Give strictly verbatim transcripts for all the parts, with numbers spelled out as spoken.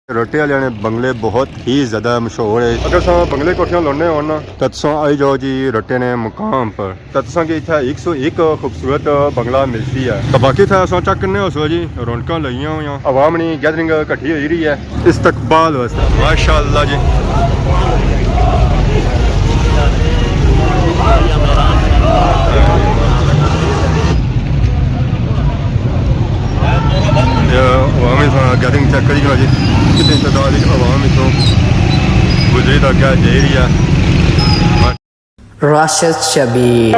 رٹے والے نے بنگلے بہت ہی زیادہ مشہور ہے۔ اگر تساں بنگلے کوٹھیاں لونے ہون نا، تاں تساں آئی جاؤ جی رٹے نے مقام پر، تاں تساں کی اتھا ایک سو ایک خوبصورت بنگلہ ملسی ہے۔ تاں باقی اتھا تساں چیک کرنے ہوسو جی، رونقاں لگیاں ہویاں، عوام نی گیدرنگ کٹھی ہوئی رہی ہے استقبال واسطے۔ ماشاءاللہ جی۔ یہ عوامی گیدرنگ چیک کری جناب جی، کتنی تعداد وچ عوام اتھوں گزری تے اگے جائی رہی ہے۔ راشد شبیر۔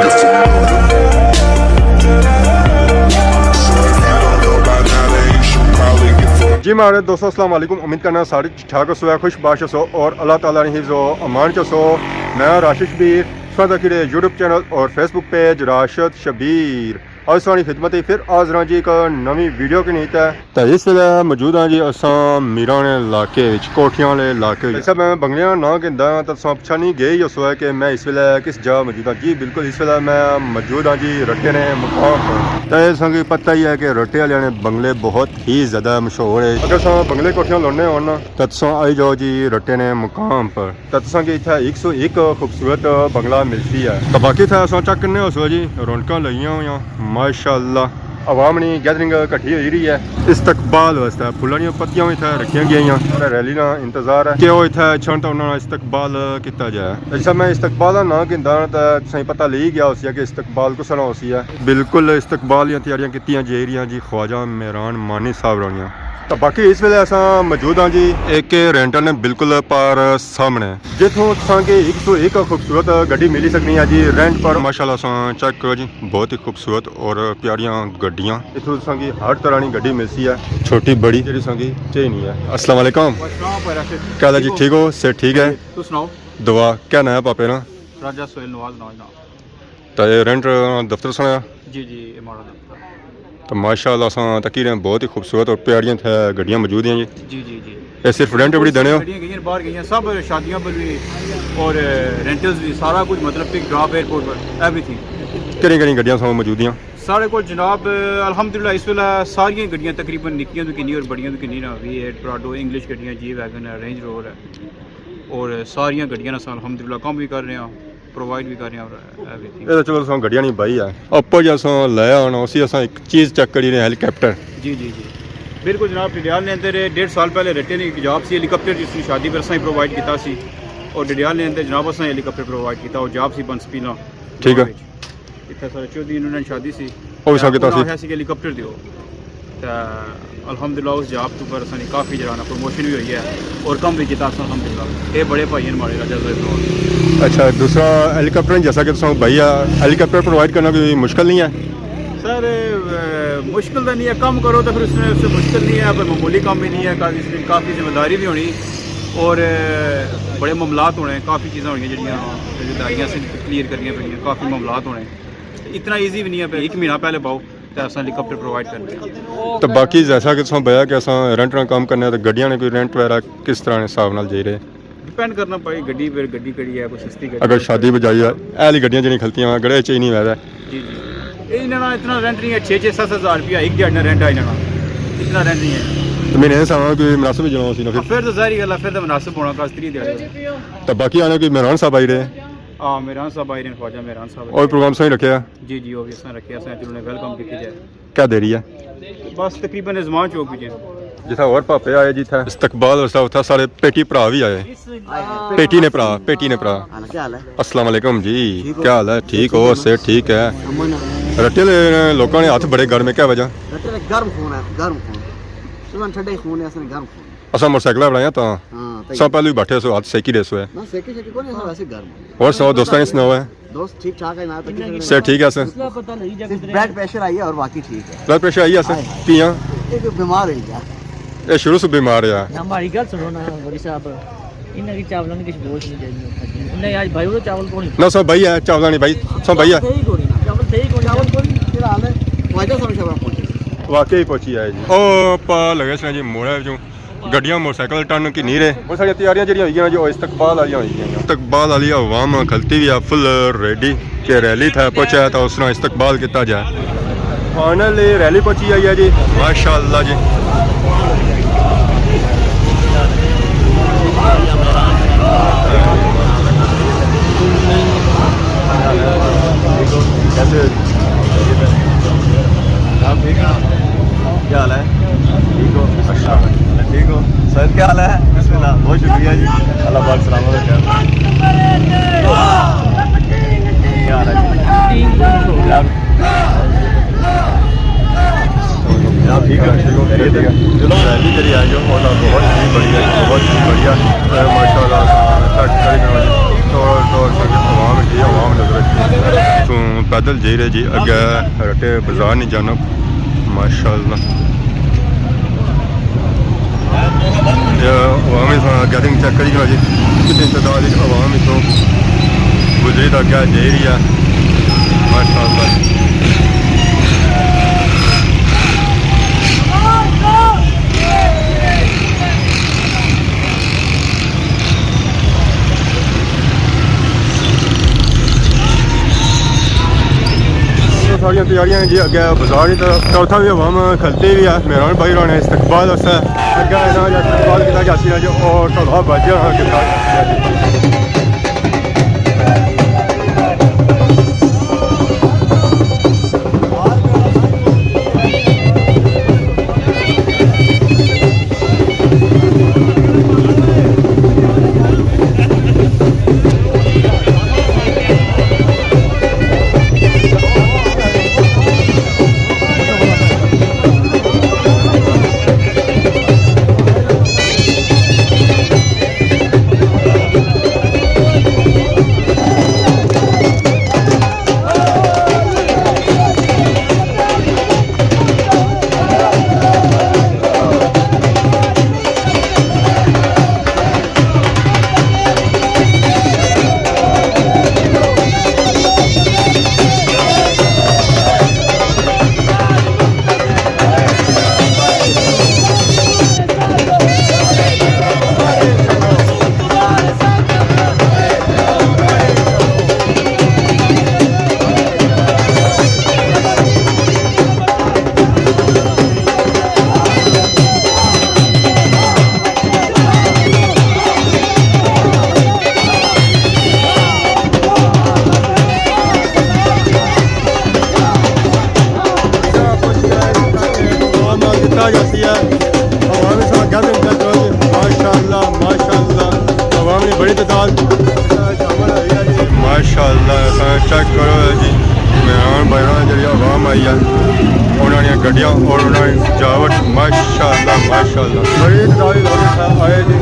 جی ماڑے دوستو، السلام علیکم۔ امید کرنا سارے ٹھیک ٹھاک ہوسو، خوش باش ہوسو اور اللہ تعالیٰ نے حفظ و امان چ ہوسو۔ میں راشد شبیر، سودا کیڑے یوٹیوب چینل اور فیس بک پیج راشد شبیر۔ اج تساں نی خدمت اچ پھر حاضر ہاں جی ایک نویں ویڈیو کے نیت ہے۔ تے اس ویلے موجود ہاں جی اساں میراں نے علاقے وچ، کوٹھیاں والے علاقے وچ۔ اچھا، میں بنگلیاں نا گھندا ہاں تے تساں پچھانی گئے ہی ہوسو ہے کہ میں اس ویلے کس جگہ موجود ہاں۔ جی بالکل، اس ویلے میں موجود ہاں جی رٹے نے مقام پر۔ تے تساں کی پتہ ہی ہے کہ رٹے والے نے بنگلے بہت ہی زیادہ مشہور ہے۔ اگر تساں بنگلے کوٹھیاں لونے ہون نا، تے تساں آئی جاؤ جی رٹے نے مقام پر۔ تے تساں کی اتھا ایک سو ایک خوبصورت بنگلہ ملسی ہے۔ تے باقی اتھا تساں چیک کرنے ہوسو جی، رونقاں لگیاں ہویاں، ماشاءاللہ۔ عوام نی گیدرنگ کٹھی ہوئی رہی ہے استقبال واسطے۔ پھلاں نیاں پتیاں وی اتھا رکھیاں گئیاں۔ ریلی نا انتظار ہے کہ او اتھا اچھن تے انہاں نا استقبال کیتا جائے۔ جیسا میں استقبال نا ناں گھندا تے تساں کی پتہ لگی گیا ہوسی ہے کہ استقبال کسا نا ہوسی ہے۔ بالکل استقبال دیاں تیاریاں کیتیاں جائی رہیاں جی خواجہ مہران مانی صاحب رانیاں۔ تے باقی اس ویلے اساں موجود ہاں جی اے کے رینٹل نے بالکل پار سامنے، جتھوں تساں کے ایک سو ایک خوبصورت گڈی ملی سکنی ہے جی رینٹ پر۔ ماشاءاللہ تساں چیک کرو جی، بہت ہی خوبصورت اور پیاریاں گڈیاں۔ اتھوں تساں کی ہر طرح نی گڈی ملسی ہے، چھوٹی بڑی، جیڑی تساں کی چاہینی ہے۔ السلام علیکم۔ السلام علیکم۔ کیا حال ہے جی؟ ٹھیک ہو؟ صحت ٹھیک ہے؟ تس سناؤ۔ دعا۔ کیا نام ہے پاپے نا؟ راجہ سہیل نواز نام ہے جناب۔ تے اے رینٹ دفتر سنایا؟ جی جی، اے ماڑا دفتر۔ تو ماشاءاللہ اساں تکی رہے ہیں، بہت ہی خوبصورت اور پیاریاں تھے گڈیاں موجود ہیں جی۔ جی جی جی۔ اے صرف رینٹ پر ہی دینے ہو؟ گڈیاں گئیاں، باہر گئیاں، سب شادیاں پر بھی اور رینٹلز بھی، سارا کچھ، مطلب پک ڈراپ، ایئرپورٹ پر، ایوری تھنگ۔ کہڑیاں کہڑیاں گڈیاں ساں موجود ہیں؟ ساڑے کول جناب الحمدللہ اس ویلے ساریاں گڈیاں تقریباً، نکیاں تو کنی اور بڑیاں تو کنی نا، وی ایٹ، پراڈو، انگلش گڈیاں، جی ویگن ہے، رینج روور ہے، اور ساریاں گڈیاں نا اساں الحمدللہ کم بھی کر رہے ہیں، پرووائڈ بھی کر رہے ہیں اور ایوری تھنگ۔ اے تاں چلو اساں گڈیاں نی بائی ہے، اپر جے اساں لے آنا اسی اساں ایک چیز چیک کری رہے ہیں، ہیلی کاپٹر۔ جی جی جی، بالکل جناب، ڈڈیال نے اندر ڈیڑھ سال پہلے رٹے نے ایک جاب سی ہیلی کاپٹر، جس نی شادی پر اساں ہی پرووائڈ کیتا سی، اور ڈڈیال نے اندر جناب اساں ہیلی کاپٹر پرووائڈ کیتا، اور جاب سی بنس پیلاں۔ ٹھیک ہے۔ اتھے سارے چودھری یونین شادی سی۔ او وی سب کیتا سی۔ آخیا سی کہ ہیلی کاپٹر دیو۔ تے الحمدللہ اس جاب تو پر اساں نی کافی جیڑا نا پروموشن وی ہوئی ہے اور کم وی کیتا اساں الحمدللہ۔ اے بڑے بھائی ہیں ماڑے راجہ زاہد نور۔ اچھا، دوسرا ہیلی کاپٹر جیسا کہ تساں بھائی آ، ہیلی کاپٹر پرووائڈ کرنا کوئی مشکل نہیں ہے؟ سر، اے، مشکل تاں نہیں ہے، کم کرو تو پھر اس میں، اس سے مشکل نہیں ہے، پر معمولی کم بھی نہیں ہے، کافی، اس میں کافی ذمہ داری بھی ہونی اور، اے، بڑے معاملات ہونے، کافی چیزاں ہونیاں جیڑیاں ذمہ داریاں سے کلیئر کرنیاں پینیاں، کافی معاملات ہونے۔ اتنا ایزی بھی نہیں ہے، ایک مہینہ پہلے پاؤ۔ تے اساں ہیلی کاپٹر پرووائڈ کرنے آں۔ تے باقی جیسا کہ تساں بیا کہ اساں رینٹ نا کام کرنے آں، تے گڈیاں نے کوئی رینٹ وغیرہ کس طرح نے حساب نال جائی رہے؟ ڈیپینڈ کرنا پائی گڈی، پھر گڈی کیڑی ہے، کوئی سستی گڈی اگر ہے۔ شادی بجائی ہے، اے آلی گڈیاں جیڑیاں کھلتیاں، گڑے چ ہی نہیں ویدا۔ جی جی۔ اے انہاں نا اتنا رینٹ نہیں ہے، چھ چھ ست ست ہزار روپیہ ایک دیہاڑی نا رینٹ ہے انہاں نا، اتنا رینٹ نہیں ہے۔ تے میں نے ساواں کوئی مناسب ہی جانا سی نا پھر۔ پھر تو ظاہر ہی گل ہے، پھر تو مناسب ہونا، کس تری دیہاڑی۔ تے باقی آنے کوئی مہران صاحب آئی رہے؟ ہاں، مہران صاحب آئی رہے ہیں، خواجہ مہران صاحب۔ اور پروگرام صحیح رکھیا؟ جی جی، او وی اساں رکھیا، اساں انہاں نے ویلکم کیتی جائے۔ کیا دیری ہے؟ بس تقریباً زمان چوک وچ ہے۔ جتھا اور پاپے آئے جی، اتھا استقبال ہوسا، اتھا سارے پیٹی بھرا وی آئے۔ پیٹی نے بھرا، پیٹی نے بھرا۔ ہاں، کیا حال ہے؟ السلام علیکم جی، ٹھیک ہو؟ کیا حال ہے؟ ٹھیک ہو؟ صحت ٹھیک ہے؟ امن ہے۔ رٹے نے لوکاں نے ہتھ بڑے گرم ہے، کیا وجہ؟ رٹے نے گرم خون ہے، گرم خون۔ تساں ٹھڈا ہی خون ہے، اساں نے گرم خون ہے۔ اساں موٹر سائیکل بنایا تاں ہاں، تاں سب پہلو ہی بیٹھے سو، ہتھ سیکی دے سو ہے۔ نہ، سیکی شیکی کوئی نہیں، اساں ویسے گرم ہوں۔ اور سناؤ، دوستاں نے سناؤ ہے؟ دوست ٹھیک ٹھاک ہے، نہ تکلیف نہیں۔ صحت ٹھیک ہے سر؟ صرف بلڈ پریشر آئی ہے اور باقی ٹھیک ہے۔ بلڈ پریشر آئی ہے سر؟ ہائے ہائے۔ کیاں؟ یہ جو بیمار ہے کیا؟ یہ شروع سے بیمار ہے؟ نہ، ہماری گل سنو نا، غنی صاحب۔ انہاں کی چاولاں نی کچھ بوجھ نہیں چاہیے۔ انہاں آج بھائی وہ چاول کون؟ نہ سر، بھائی ہے، چاولاں نہیں بھائی۔ سر، بھائی ہے۔ صحیح کون؟ چاول صحیح کون؟ چاول کون؟ کیا حال ہے؟ واجہ صاحب شاہ پہنچے۔ واقعی پہنچی آئے جی۔ او پا لگے سنا جی موڑے وچوں۔ گڈیاں موٹر سائیکل ٹن کی نہیں رہے۔ بہت ساری تیاریاں جڑیاں ہوئی گئیاں جو استقبال والیاں ہوئی گئیاں۔ استقبال والی عوام کھلتی ہوئی ہے فل ریڈی کہ ریلی تھا پہنچا ہے تو اس طرح استقبال کیتا جائے۔ فائنل ریلی پہنچی آئی ہے جی۔ ماشاءاللہ جی۔ کیا حال ہے؟ بسم اللہ، بہت شکریہ جی، اللہ پاک سلامت رکھے۔ کیا حال ہے جی؟ جناب ٹھیک ہے، ٹھیک ہو، خیریت ہے؟ چلو، ریلی جڑی ہے جو، وہ بہت ہی بڑھیا، بہت ہی بڑھیا۔ اے ماشاءاللہ، چیک کری کرو جی، زور زور سے عوام کی، عوام نظر اچھی۔ تو پیدل جائی رہے جی، اگے رٹے بازار نہیں جانا۔ ماشاءاللہ۔ یہ عوام اس گیدرنگ چیک کری کرو جی، کتنی تعداد وچ عوام اتھوں گزری تو اگے جائی رہی ہے۔ ماشاءاللہ۔ ساریاں تیاریاں ہیں جی، اگے بازار کی طرف، تو اتھا بھی عوام کھلتی بھی ہے۔ مہران بھائی ہوراں نے استقبال واسطے اگے انہاں دا استقبال کیتا جاسی ہے جو، اور تو بھاجی ہوراں کے ساتھ عوام نال دتا جاسی ہے۔ عوام اس وقت گیدرنگ چیک کرو جی، ماشاءاللہ، ماشاءاللہ، عوام نے بڑی تعداد شامل ہوئی ہے جی۔ ماشاءاللہ، تساں چیک کرو جی، مہران بھائی ہوراں جڑی عوام آئی ہے، انہاں نے گڈیاں اور انہاں نے سجاوٹ، ماشاءاللہ، ماشاءاللہ، بڑی تعداد وچ لوگ اتھا آئے جی۔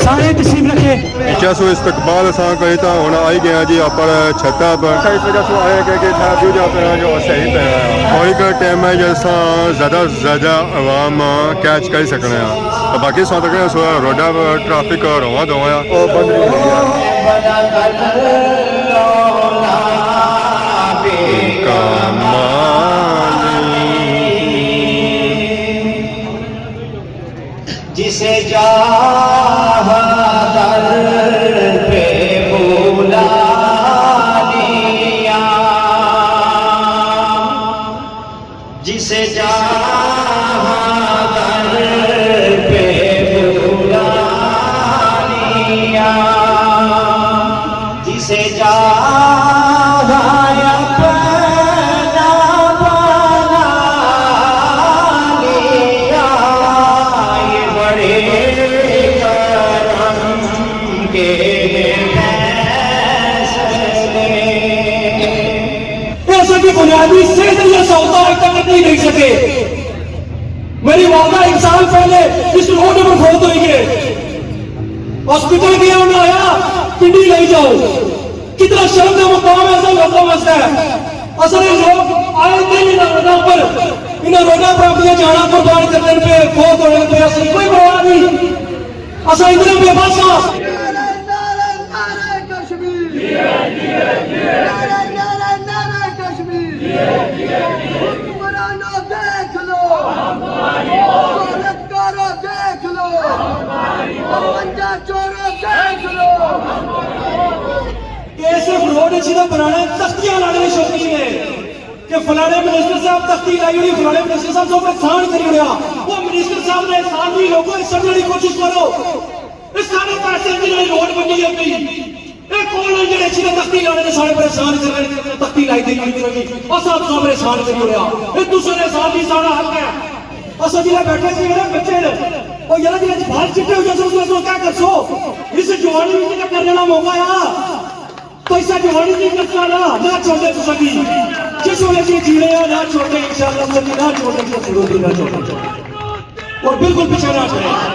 سارے تشریف رکھے۔ اچھا سو استقبال اساں کری تاں ہن آئی گئے ہاں جی اپر چھتا پر۔ اچھا، اس وجہ سے آئے کہ، کہ اتھا ویو جا پہ جو صحیح پہ آیا۔ کوئی کا ٹائم ہے جیسا زیادہ سے زیادہ عوام کیچ کر سکنے ہیں۔ تو باقی ساتھ رکھنے سو روڈا پر ٹریفک رواں دواں آ۔ او بند نہیں ہو گیا۔ جسے جاہ در پہ بلا لیا، جسے جاہ در پہ بلا لیا، جسے جاہ اپنا بنا لیا، یہ بڑے کرم کے فیصلے۔ ایسا کہ بنیادی صحت دیا سہولتاں اج تک نہیں دے سکے۔ میری والدہ ایک سال پہلے اس روڈ پر فوت ہوئی ہے۔ ہاسپٹل گیا، انہاں آیا، پنڈی لے جاؤ۔ کتنا شرم کا مقام ہے ایسا لوگوں واسطے۔ اصل یہ لوگ آئے دن انہاں روڈاں پر، انہاں روڈاں پر اپنی جاناں قربان کرتے پہ، فوت ہونے پہ، اصل کوئی پرواہ نہیں۔ اساں اتنے بے بس ہاں۔ نعرہ، نعرہ، نعرہ کشمیر۔ نعرہ، نعرہ، نعرہ کشمیر۔ حکمرانوں دیکھ لو، دولت کاروں دیکھ لو، بنجا چوروں دیکھ لو۔ یہ صرف روڈ اچھی نہ بنانا ہے، تختیاں لانے شوقین ہے۔ کہ فلانے منسٹر صاحب تختی لائی ہوئی، فلانے منسٹر صاحب سو نقصان کری ہویا، وہ منسٹر صاحب نے احسان نہیں، لوگوں نے سمجھنے کی کوشش کرو۔ اس سارے پیسے جنہاں نے روڈ بنی ہے پئی، اے کون ہن جڑے اچھی تختی لانے تے ساڑے پریشان کرنے، تختی لائی دی کری رہی، اساں تساں پریشان کری رہیا۔ اے تساں نے ساتھ ہی ساڑا حق ہے۔ اساں جلے بیٹھے سی، میرے بچے نے، او یار جی اچ بال چٹے ہو جاسو، اس ویلے کیا کرسو؟ اس جوانی وچ تے کرنے دا موقع آ، تو اس جوانی دی کرسا نہ، نہ چھوڑے تساں کی۔ جس ویلے جی جینے آ، نہ چھوڑے، انشاءاللہ، نہ چھوڑے، نہ چھوڑے، نہ چھوڑے۔ اور بالکل پیچھے نہ ہٹے۔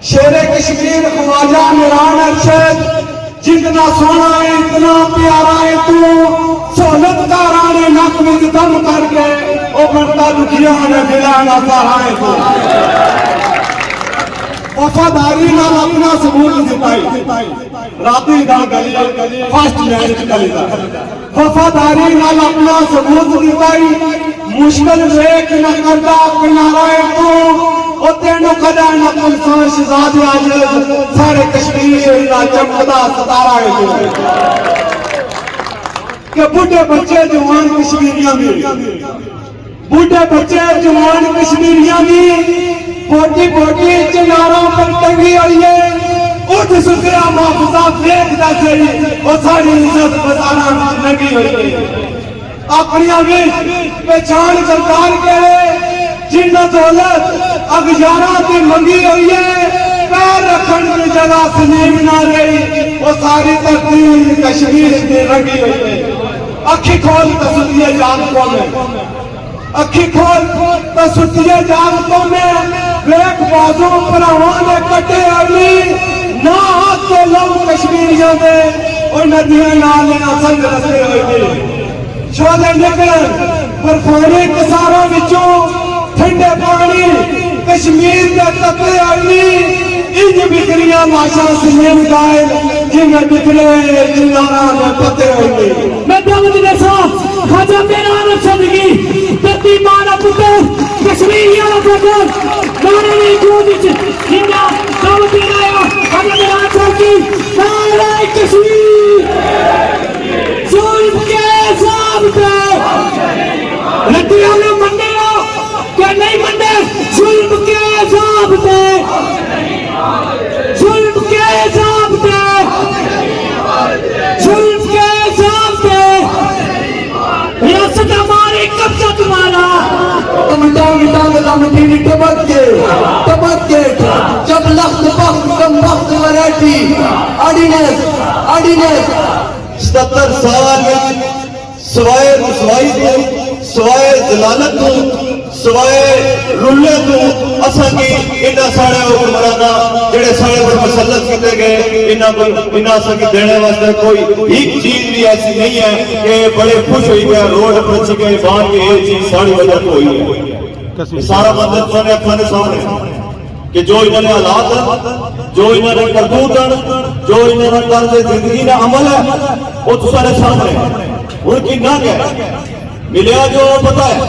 شیر کشمیر خواجہ میران ارشد، جتنا سوہنا ہے، اتنا پیارا ہے تو، سہولت کاراں نے نک وچ دم کر کے، او بنتا دکھیا نے دلاں نا سہارا ہے تو۔ وفاداری نال اپنا ثبوت دتا۔ راتی دا گلی، فرسٹ لائن چ گلی دا۔ وفاداری نال اپنا ثبوت دتا ہی، مشکل ویکھ نہ کردا کنارہ ہے تو، او تینوں کدے نہ پلساں شہزاد عاجز، ساڑے کشمیر شہر دا چمکدا ستارہ ہے تو۔ کہ بڈھے بچے جوان کشمیریاں دی بڈھے بچے جوان کشمیریاں دی بوٹی بوٹی چناراں پر ٹنگی ہوئی ہے۔ اٹھ سکیا محافظہ ویکھدا سہی، او ساڑی عزت بازاراں وچ ننگی ہوئی ہے۔ اپنیاں وچ پہچان کرتار کرے، جنہاں دولت اغیاراں دی منگی ہوئی ہے، پیر رکھن دی جگہ سلیم نہ رہی، او ساری دھرتی کشمیر دی رنگی ہوئی ہے۔ اکھی کھول تے ستی ہے جاگ قومیں، اکھی کھول تے ستی ہے جاگ قومیں، ویکھ بازو بھراواں دے کٹے اگلی، نہ ہاتھ تے لہو کشمیریاں دے، او ندیاں نال انہاں سنگ رسے ہوئے نے۔ شعلے نکلن برفانی قصاراں وچوں، ٹھنڈے پانی کشمیر دے تتے آئی، انج بکھریاں لاشاں سلیم گائل، جویں بکھرے چناراں دے پتے ہوئی۔ میں دعوت دیساں خواجہ میران ارشد کی، دھرتی ماں دا پتر، کشمیریاں دا پتر، نعرے دی گونج وچ جنہاں دعوت دینا آیا، خواجہ میران ارشد کی، نعرہ کشمیر۔ ظلم کے ضابطے، ردی آلو مننے ہو کہ نہیں مننے؟ ظلم کے ضابطے، ظلم کے ضابطے، ظلم کے ضابطے۔ ریاست ہماری، قبضہ تمہارا۔ تم ٹانگ ٹانگ لم ٹیڑی ٹبک کے، ٹبک کے، جب لخت بخت کم بخت ورائٹی، آرڈیننس، آرڈیننس۔ ستر سال وچ سوائے رسوائی تو، سوائے ذلالت تو، سوائے رلے تو، اساں کی انہاں سارے حکمراناں جڑے سارے پر مسلط کیتے گئے، انہاں کو، انہاں اساں کی دینے واسطے کوئی ایک چیز بھی ایسی نہیں ہے کہ بڑے خوش ہوئی گئے، روڈ پر چکے بان کے یہ چیز ساری وجہ تو ہوئی ہے۔ یہ سارا منظر تمہارے اکھاں دے سامنے۔ کہ جو انہاں نے حالات ہن، جو انہاں نے کرتوت ہن، جو انہاں نے طرز زندگی دا عمل ہے، وہ تساں نے سامنے ہے۔ ہن کنا کہ ملیا جو وہ پتہ ہے،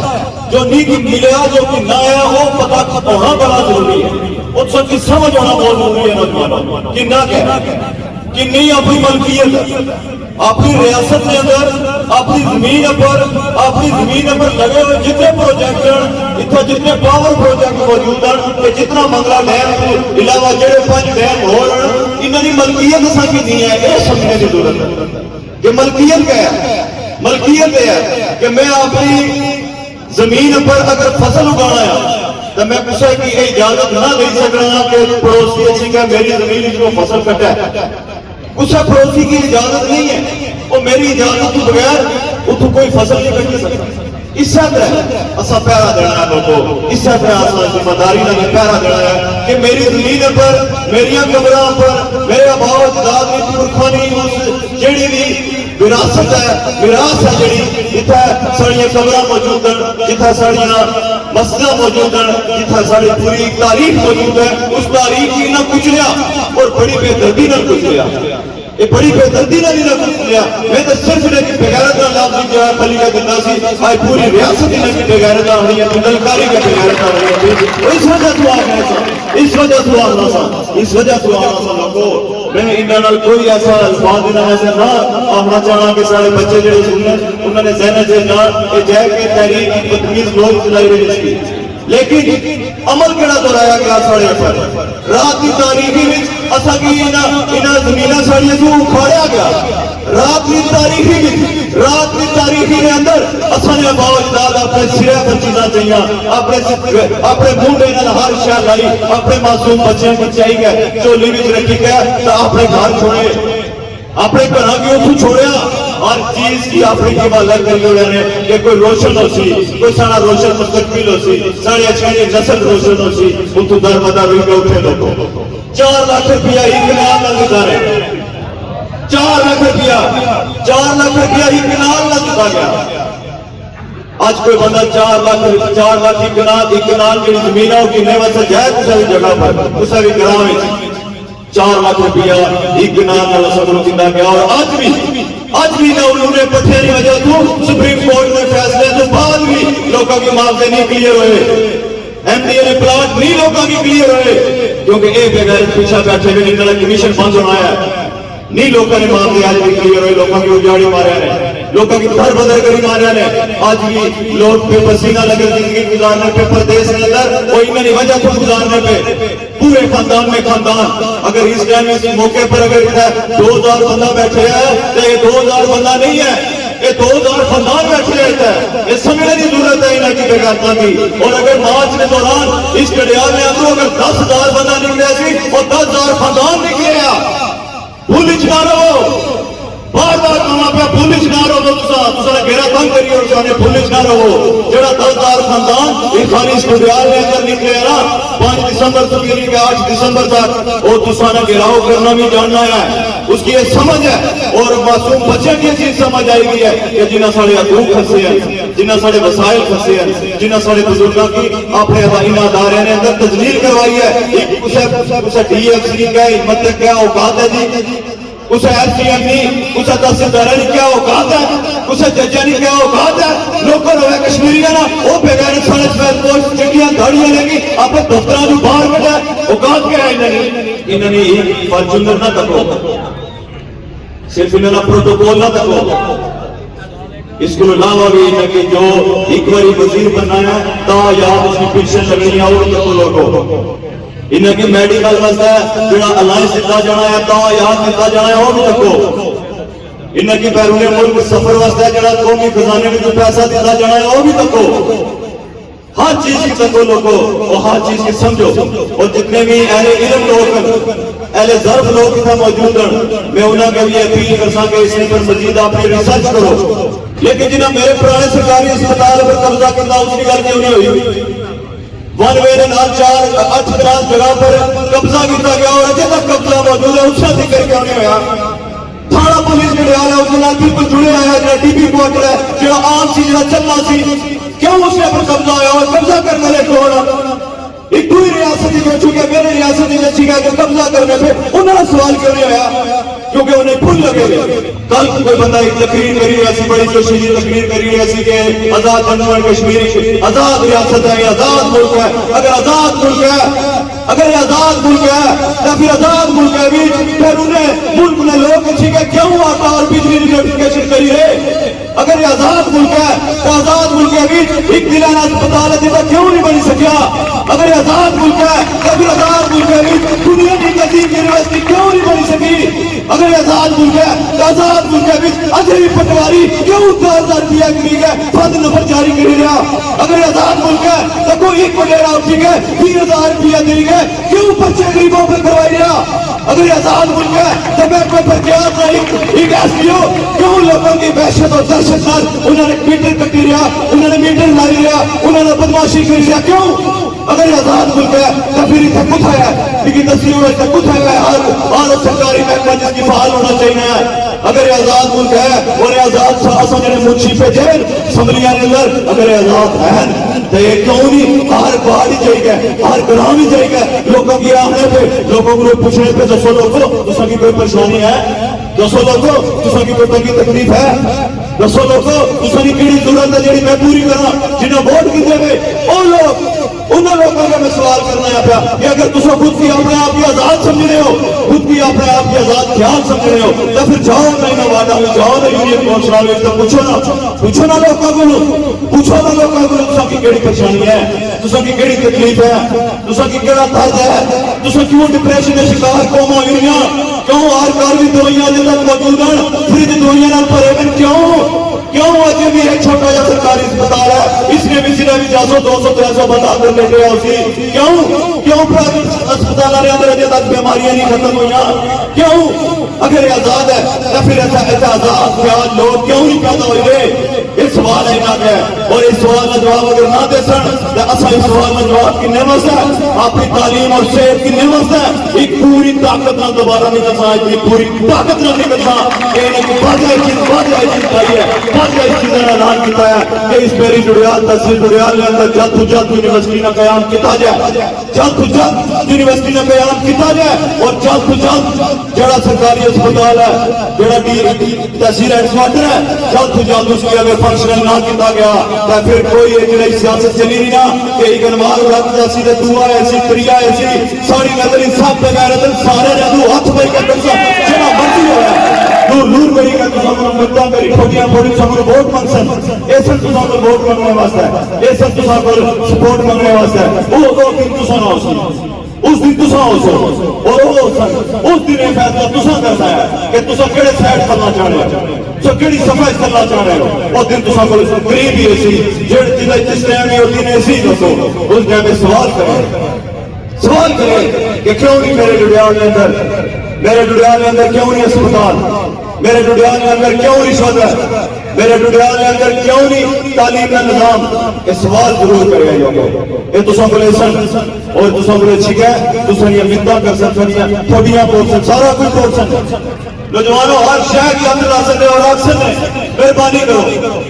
جو نہیں کہ ملیا جو کنا ہے وہ پتہ ہونا بڑا ضروری ہے۔ وہ تساں کی سمجھ ہونا بہت ضروری ہے نوجوانوں۔ کنا کہ کنی اپنی ملکیت، اپنی ریاست دے اندر، اپنی زمین اپر، اپنی زمین اپر لگے ہوئے جتنے پروجیکٹ ہیں، اتھا جتنے پاور پروجیکٹ موجود ہیں، تے جتنا منگلا ڈیم تو علاوہ جڑے پنج ڈیم ہور ہیں، انہاں دی ملکیت اساں کی نہیں ہے، یہ سمجھنے کی ضرورت ہے کہ ملکیت کیا ہے۔ ملکیت یہ ہے کہ میں اپنی زمین پر اگر فصل اگانا ہے تو میں کسے کی یہ اجازت نہ دے سکنا کہ پڑوسی اچھی کہ میری زمین وچ وہ فصل کٹے۔ کسے پڑوسی کی اجازت نہیں ہے، وہ میری اجازت تو بغیر اتوں کوئی فصل نہیں کٹ سکتا۔ اس طرح اسا پہرا دینا ہے لوگوں، اس طرح اسا ذمہ داری کا بھی پہرا دینا ہے کہ میری زمین پر، میری قبراں پر، میرے آباء و اجداد نے پرکھاں نے اس جیڑی بھی وراثت ہے، میراث ہے جیڑی، جتھے ساڑیاں قبراں موجود ہیں، جتھے ساڑیاں مسجداں موجود ہیں، جتھے ساڑی پوری تاریخ موجود ہے، اس تاریخ کی نہ کچھ لیا اور بڑی بے دردی نہ کچھ لیا۔ یہ بڑی بے دردی نال انہاں کچھ لیا۔ میں تو صرف انہاں کی بغیرت نال لفظ جو ہے پلی کا دتا سی، آج پوری ریاست انہاں کی بغیرت آ رہی ہے، للکاری کے بغیرت آ رہی ہے۔ اور اس وجہ سے آ رہا سا، اس وجہ سے آ رہا سا، اس وجہ سے آ رہا سا لوگوں۔ میں انہاں نال کوئی ایسا الفاظ انہاں ایسا نہ آخنا چاہنا کہ سارے بچے جڑے سننے، انہاں نے ذہن سے نہ، کہ جے کے تحریک کی بدتمیز لوگ چلائی رہے اس کی۔ لیکن عمل کیڑا دہرایا گیا ساڑے اپر؟ رات دی تاریخی وچ اساں کی انہاں، انہاں زمیناں ساڑیاں کیوں اکھاڑیا گیا؟ رات دی تاریخی وچ، رات دی تاریخی دے اندر اساں نے آباء اجداد اپنے سرے پر چیزاں چاہیاں، اپنے، اپنے مونڈھے نال ہر شے لائی، اپنے معصوم بچیاں کی چائی گئے، چولی وچ رکھی گئے، تے اپنے گھر چھوڑے۔ اپنے گھراں کی اتھوں چھوڑیا، ہر چیز کی اپنی حوالہ کری ہوئے نے کہ کوئی روشن ہو سی، کوئی سارا روشن مستقبل ہو سی، سارے اچھے نسل روشن ہو سی، اتھوں در بدر ہوئی کے اٹھے لوگوں۔ چار لاکھ روپیہ ایک کنال نہ دتا رہے، چار لاکھ روپیہ، چار لاکھ روپیہ ایک کنال نہ دتا گیا۔ اج کوئی بندہ چار لاکھ، چار لاکھ ایک کنال، ایک کنال جڑی زمین ہے، وہ کنے واسطے جائے کسی بھی جگہ پر، کسی بھی گراں وچ؟ چار لاکھ روپیہ ایک کنال نال اساں کولوں گھدا گیا، اور اج بھی، اج بھی نہ انہوں نے پٹھے دی وجہ تو سپریم کورٹ دے فیصلے تو بعد بھی لوکاں کے معاملے نہیں کلیئر ہوئے، ایم ڈی اے نے پلاٹ نہیں لوکاں کے کلیئر ہوئے، کیونکہ اے بغیر پیچھے بیٹھے ہوئے، انہاں دا کمیشن بند ہونا ہے۔ نہیں لوکاں نے معاملے اج بھی کلیئر ہوئے، لوکاں کی اجاڑی ماریا نے، لوکاں کی در بدر کری ماریا نے۔ اج بھی لوگ بے بسی نال اگر زندگی گزارنے پہ پردیس نے اندر، وہ انہاں دی وجہ تو گزارنے پہ۔ پورے خاندان میں خاندان۔ اگر اس ٹائم اس موقع پر اگر اتھے دو ہزار بندہ بیٹھے ہے، تو یہ دو ہزار بندہ نہیں ہے، یہ دو ہزار خاندان بیٹھے ہے اتھے۔ یہ سمجھنے کی ضرورت ہے انہاں کی بغیرتاں کی۔ اور اگر مارچ کے دوران اس ڈڈیال نے اندروں اگر دس ہزار بندہ نکلیا سی، اور دس ہزار خاندان نکلے آ، بھول اچ نہ رہو۔ بار بار کہنا پیا، بھول اچ نہ رہو، تساں، تساں گھیرا تنگ کریے، اور سانے بھول اچ نہ رہو۔ جڑا دس ہزار خاندان یہ خالی اس ڈڈیال نے اندر نکلے نا، پانچ دسمبر تو لے کے آٹھ دسمبر تک، وہ تساں نے گھیراؤ کرنا بھی جاننا ہے۔ اس کی یہ سمجھ ہے، اور معصوم بچے کی یہ چیز سمجھ آئی گئی ہے کہ جنہاں ساڑے حقوق کھسے ہیں، جنہاں ساڑے وسائل کھسے ہیں، جنہاں ساڑے بزرگاں کی اپنے ادا-، انہاں ادارے نے اندر تذلیل کروائی ہے۔ ایک کسے، کسے ڈی ایف سی کی کیا ہمت ہے، کیا اوقات ہے جی؟ کسے ایس ڈی ایم نی، کسے تحصیلدار نی کیا اوقات ہے؟ کسے جج نی کیا اوقات ہے؟ نوکر ہوئے کشمیری نا، وہ بغیر ساڑے سفید پوش چٹیاں دھاڑیاں لے کے اپنے دفتراں نو باہر کڈے، اوقات کیا ہے انہاں نی؟ انہاں نی ایک فارچونر نہ تکو، صرف انہاں نا پروٹوکول نہ تکو۔ اس کو علاوہ بھی انہاں کی جو ایک باری وزیر بننا ہے، تا یاد اس کی پنشن لگنی ہے، وہ تکو لوگو۔ انہاں کی میڈیکل واسطے جڑا الائنس دتا جانا ہے، تا یاد دتا جانا ہے، وہ بھی تکو۔ انہاں کی بیرون ملک سفر واسطے جڑا قومی خزانے میں جو پیسہ دتا جانا ہے، وہ بھی تکو۔ ہر چیز کی تکو لوگو، اور ہر چیز کی سمجھو۔ اور جتنے بھی اہل علم لوگ ہیں، اہل ظرف لوگ اتنا موجود ہیں، میں انہاں کے لیے اپیل کرساں کہ اس پر مزید اپنی ریسرچ کرو۔ لیکن جنہاں میرے پرانے سرکاری اسپتال پر قبضہ کرنا، اس کی گل کیوں نہیں ہوئی؟ ون وے دے نال چار اٹھ کنال جگہ پر قبضہ کیتا گیا اور اجے تک قبضہ موجود ہے، اس سے ذکر کیوں نہیں ہویا؟ تھانہ پولیس جڑے آ رہا اس نال بالکل جڑے آیا، جڑا ڈی بی کوارٹر ہے، جڑا عام سی، جڑا چلنا سی، کیوں اس نے پر قبضہ ہویا اور قبضہ کرنے والے کون؟ ایک دوئی ریاست ہی جو چونکہ میرے ریاست ہی جیسی کہ قبضہ کرنے پہ انہاں سوال کیوں نہیں ہویا؟ کیونکہ انہیں بھول لگے ہوئے۔ کل کوئی بندہ ایک تقریر کری رہا سی، بڑی جو شدید تقریر کری رہا سی کہ آزاد جموں اینڈ کشمیر آزاد ریاست ہے، یہ آزاد ملک ہے۔ اگر آزاد ملک ہے، اگر یہ آزاد ملک ہے، تو پھر آزاد ملک ہے بھی پھر انہیں ملک نے لوگ اچھی کہ کیوں آتا اور بجلی نوٹیفکیشن کری رہے؟ اگر یہ آزاد ملک ہے، تو آزاد ملک ہے بھی ایک دلانہ اسپتال ہے جس کا کیوں نہیں بنی سکیا؟ اگر یہ آزاد ملک ہے، تو پھر آزاد ملک ہے بھی دنیا کی قدیم یونیورسٹی کیوں نہیں بنی سکی؟ اگر یہ آزاد ملک ہے، تو آزاد ملک ہے بھی اجے بھی پٹواری کیوں دس ہزار روپیہ کی ہے فند نمبر جاری کری رہا؟ اگر یہ آزاد ملک ہے، تو کوئی ایک وڈیرا اٹھی گئے، بیس ہزار روپیہ دی گئے، کیوں پرچے غریبوں پہ کروائی رہا؟ اگر یہ آزاد ملک ہے، تو میں کوئی پر کیا تھا، ایک، ایک ایس پی او کیوں لوگوں کی وحشت اور دہشت نال انہوں نے میٹر کٹی رہا، انہوں نے میٹر لائی رہا، انہوں نے بدمعاشی کری رہا، کیوں؟ اگر یہ آزاد ملک ہے، تو پھر اتنے کتھا ہے؟ لیکن دسی ہوئے تو کتھا ہے؟ ہر، ہر سرکاری محکمہ جس کی فعال ہونا چاہیے ہے۔ اگر یہ آزاد ملک ہے اور یہ آزاد سا-، اساں جڑے منشی پہ جیل اسمبلیاں کے اندر اگر یہ آزاد ہے، تو یہ کیوں نہیں ہر بار ہی جائی گئے، ہر گرام ہی جائی گئے، لوگوں کی آمنے پہ، لوگوں کو پوچھنے پہ، دسو لوگوں، تساں کی کوئی پریشانی ہے؟ دسو لوکو، تساں کی کوئی تنگی تکلیف ہے؟ دسو لوکو، تساں کی کیڑی ضرورت ہے جیڑی میں پوری کراں؟ جنہاں ووٹ کیتے وے، او لوگ، انہاں لوکاں کا میں سوال کرنا آیا پیا کہ اگر تساں خود کی اپنے آپ کی آزاد سمجھنے ہو، خود کی اپنے آپ کی آزاد خیال سمجھنے ہو، تو پھر جاؤ نا انہاں وارڈاں وچ، جاؤ نا یونین کونسلاں وچ، تو پوچھو نا، پوچھو نا لوکاں کولوں، پوچھو نا لوکاں کولوں تساں کی کیڑی پریشانی ہے، تساں کی کیڑی تکلیف ہے، تساں کی کیڑا درد ہے، تساں کیوں ڈپریشن کا شکار قوم ہوئی ہوئی ہیں؟ کیوں ہر گھر وچ دوائیاں اجے تک موجود ہیں، فریج دوائیاں نال بھرے ہوئے؟ کیوں؟ کیوں اجے بھی ایک چھوٹا جہا سرکاری اسپتال ہے، اس نے بھی صرف چار سو، دو سو، ترے سو بندہ اندر لیٹیا ہو سی؟ کیوں؟ کیوں پرائیویٹ اسپتالوں کے اندر اجے تک بیماریاں نہیں ختم ہوئی؟ کیوں؟ اگر یہ آزاد ہے تو پھر ایسا، ایسا آزاد خیال لوگ کیوں نہیں پیدا ہوئے؟ یہ سوال ہے انہاں کے، اور اس سوال کا جواب اگر نہ دے سن تو اسا اس سوال کا جواب کنے واسطے، اپنی تعلیم اور صحت کنے واسطے ایک پوری طاقت نال دوبارہ نکلنا، اتنی پوری طاقت نال نکلنا کہ انہیں کی بادشاہ چیز، بادشاہ چیز پائی ہے، بادشاہ اس چیز کا اعلان کیتا ہے کہ اس میری ڈڈیال، تحصیل ڈڈیال کے اندر جلد تو جلد یونیورسٹی نہ قیام کیتا جائے، جلد تو جلد یونیورسٹی نہ قیام کیتا جائے اور جلد تو جلد جڑا سرکاری اسپتال ہے، جڑا ڈی تحصیل ہیڈ کوارٹر ہے، جلد تو جلد اس کی اگر فنکشنل نہ کیتا گیا تو پھر کوئی یہ جڑی سیاست چلی نہیں نا کہ ایک انوار رکھ جاسی تے دعا ایسی، تریا ایسی، ساری نظر ان سب بغیر ادھر سارے جدو ہاتھ پہ کر سا جڑا مرضی ہو رہا ہے۔ نور نور میری کا تساں کو مدد کری، پھوٹیاں پھوٹی تساں کو ووٹ منگ سن، ایسا تساں کو ووٹ منگنے واسطے، ایسا تساں کو سپورٹ منگنے واسطے، وہ دو دن تساں نہ ہو سن۔ اس دن تساں ہوسو اور وہ ہوسن۔ اس دن یہ فیصلہ تساں کرنا ہے کہ تساں کہڑے سائیڈ چلنا چاہ رہے ہو، تساں کہڑی صفحہ چلنا چاہ رہے ہو۔ اس دن تساں کو قریب ہی ایسی جڑ جدھر جس ٹائم یہ دن ایسی دسو، اس ٹائم یہ سوال کرے، سوال کرے کہ کیوں نہیں میرے ڈڈیال کے اندر، میرے ڈڈیال کے اندر کیوں نہیں اسپتال، میرے ڈڈیال کے اندر کیوں رشوت ہے، میرے ڈڈیال کے اندر کیوں نہیں تعلیم کا نظام؟ یہ سوال ضرور کرے لوگوں۔ یہ تساں کو لیسن اور تساں کو چھکے، تساں یہ مدد کر سن، تھوڑیاں پوچھ سن، سارا کچھ پوچھ سن۔ نوجوانوں، ہر شہر کی اندر آ سکتے اور آ سکتے۔ مہربانی کرو،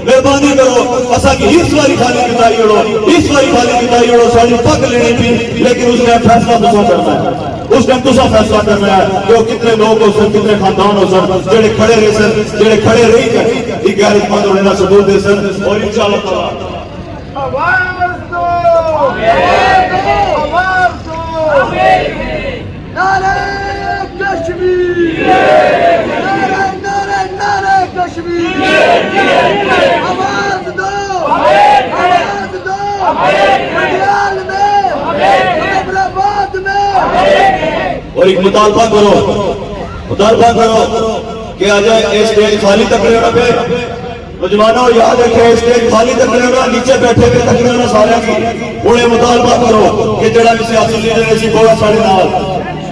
مہربانی کرو، اساں کی اس واری خالی کتائی اڑو، اس واری خالی کتائی اڑو، ساری پک لینی تھی، لیکن اس نے فیصلہ تساں کرنا ہے۔ اس ٹائم تساں فیصلہ کرنا ہے کہ وہ کتنے لوگ ہو سن، کتنے خاندان ہو سن، جڑے کھڑے رہے سن، جڑے کھڑے رہی گئے، یہ غیرت مند ہونے کا ثبوت دے سن۔ اور انشاءاللہ تعالیٰ آواز دو! آواز دو! نعرہ کشمیر! نعرہ، نعرہ، نعرہ کشمیر! آواز دو! آواز دو! پٹیال میں! حیدرآباد میں! اور ایک مطالبہ کرو، مطالبہ کرو کہ آ جائے، یہ اسٹیج خالی تکڑے ہونا پہ۔ نوجوانوں، یاد رکھے، اسٹیج خالی تکڑے ہونا، نیچے بیٹھے ہوئے تکڑے ہونا سارے کی۔ ہن یہ مطالبہ کرو کہ جڑا بھی سیاسی لیڈر ہے سی، بہو ساڑے نال،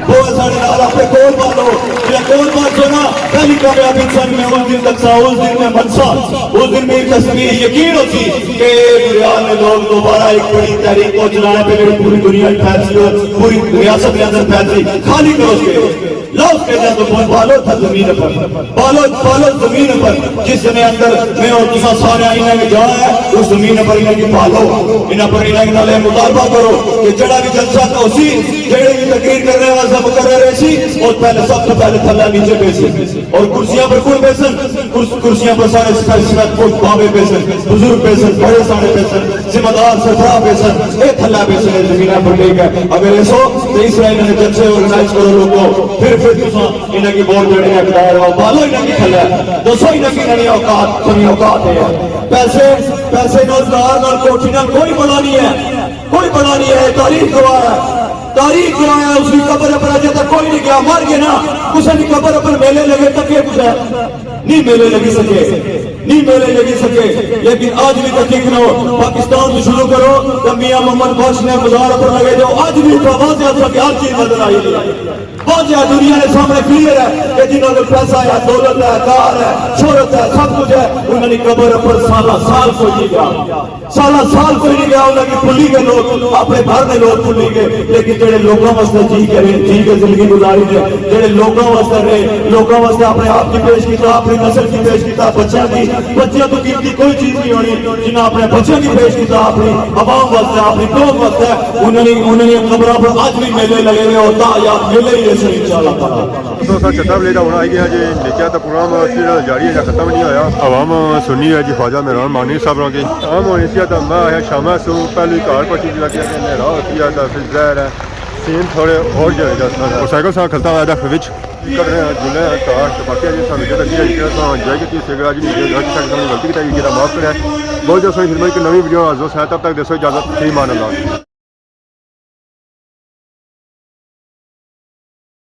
بہو ساڑے نال، اپنے کول پا لو۔ جڑا کول پا سو نا، پہلی کامیابی سن میں اس دن تک سا، اس دن میں منسا، اس دن میری تصویر یقین ہو سی کہ یہ ڈڈیال نے لوگ دوبارہ ایک بڑی تحریک کو چلانے پہ میری پوری دنیا میں پھیل سی ہو، پوری ریاست کے اندر پھیل سی۔ خالی کرو اسٹیج۔ لاؤ اسٹیجاں تو بول، بالو تھا زمین پر، بالو، بالو زمین پر، جس نے اندر میں اور تساں سارے انہاں نے جانا ہے، اس زمین پر انہاں کی بالو، انہاں پر انہاں نال مطالبہ کرو کہ جڑا بھی جلسہ ہو سی، جڑے بھی تقریر کرنے والا سب کر رہے سی، اور پہلے سب سے پہلے تھلا نیچے بیسی۔ اور کرسیاں پر کون بیسن؟ کرس-، کرسیاں پر سارے سپیشل کچھ بابے بیسن، بزرگ بیسن، بڑے سارے بیسن، ذمہ دار سربراہ بیسن، اے تھلا بیسن، اے زمیناں پر ٹھیک ہے۔ اگر ایسو تو اس طرح انہاں نے جلسے آرگنائز کرو لوگوں، پھر، پھر تساں انہاں کی ووٹ دینے کا اقدار ہو، بالو انہاں کی تھلا، دسو انہاں کی، انہاں کی اوقات، تھوڑی اوقات ہے۔ پیسے، پیسے نال، کار نال، کوٹھی نال کوئی بڑا نہیں ہے، کوئی بڑا نہیں ہے، تاریخ گواہ ہے۔ تاریخ گواہ ہے، اس کی قبر پر اجے تک کوئی نہیں گیا، مر گیا نا، اس کی قبر پر میلے لگے تکے کچھ ہے۔ نہیں میلے لگی سکے، نہیں میلے لگی سکے، لیکن آج بھی تحقیق نہ ہو، پاکستان سے شروع کرو، تو میاں محمد بخش نے مزار پر لگے جو آج بھی اتنا واضح تھا کہ ہر چیز نظر آئی ہے۔ واضح دنیا نے سامنے کلیئر ہے کہ جنہوں نے پیسہ ہے، دولت ہے، کار ہے، شہرت ہے، سب کچھ ہے، انہوں نے قبر پر سالہ سال کوئی نہیں گیا۔ سالہ سال کوئی نہیں گیا، انہاں کی بھلی گئے لوگ، اپنے گھر دے لوگ بھلی گئے، لیکن جڑے لوکاں واسطے جی کرے، جی کے زندگی گزاری دے، جڑے لوکاں واسطے رہے، لوکاں واسطے اپنے آپ کی پیش کیتا، اپنی نسل کی پیش کیتا، بچیاں کی، بچیاں تو قیمتی کوئی چیز نہیں ہونی، جنہاں اپنے بچیاں کی پیش کیتا، اپنی عوام واسطے، اپنی قوم واسطے، انہاں نے، انہاں نے قبراں پر اج بھی میلے لگے ہوئے اور تا یاد میلے ہی دوستو، اساں چھتاں بلیڈ ہن آئی گیا جی نیچے، تے پروگرام پھر جاری ہے، ختم نہیں ہویا۔ عوام سنی ہے جی خواجہ مہران مانی صاحب ہوراں کی۔ شام ہونی سی تے میں آیا، شام سو پہلے گھر پہنچی جا کے نیرا ہوتی ہے، تے پھر ظاہر ہے سین تھوڑے اور جائے جا سکتا ہے۔ اور سائیکل ساں کھلتا ہوا دکھ وچ کر رہے ہیں، جلے ہیں کار، تے باقی جی ساں ویڈیو لگی ہے، جی ساں انجوائے کیتی، اس جگہ جی نہیں جو ساں غلطی کی جی معاف کرے۔ بہت جلد ساں خدمت کی نوی ویڈیو حاضر ہے، تب تک دیسو اجازت، فی امان اللہ۔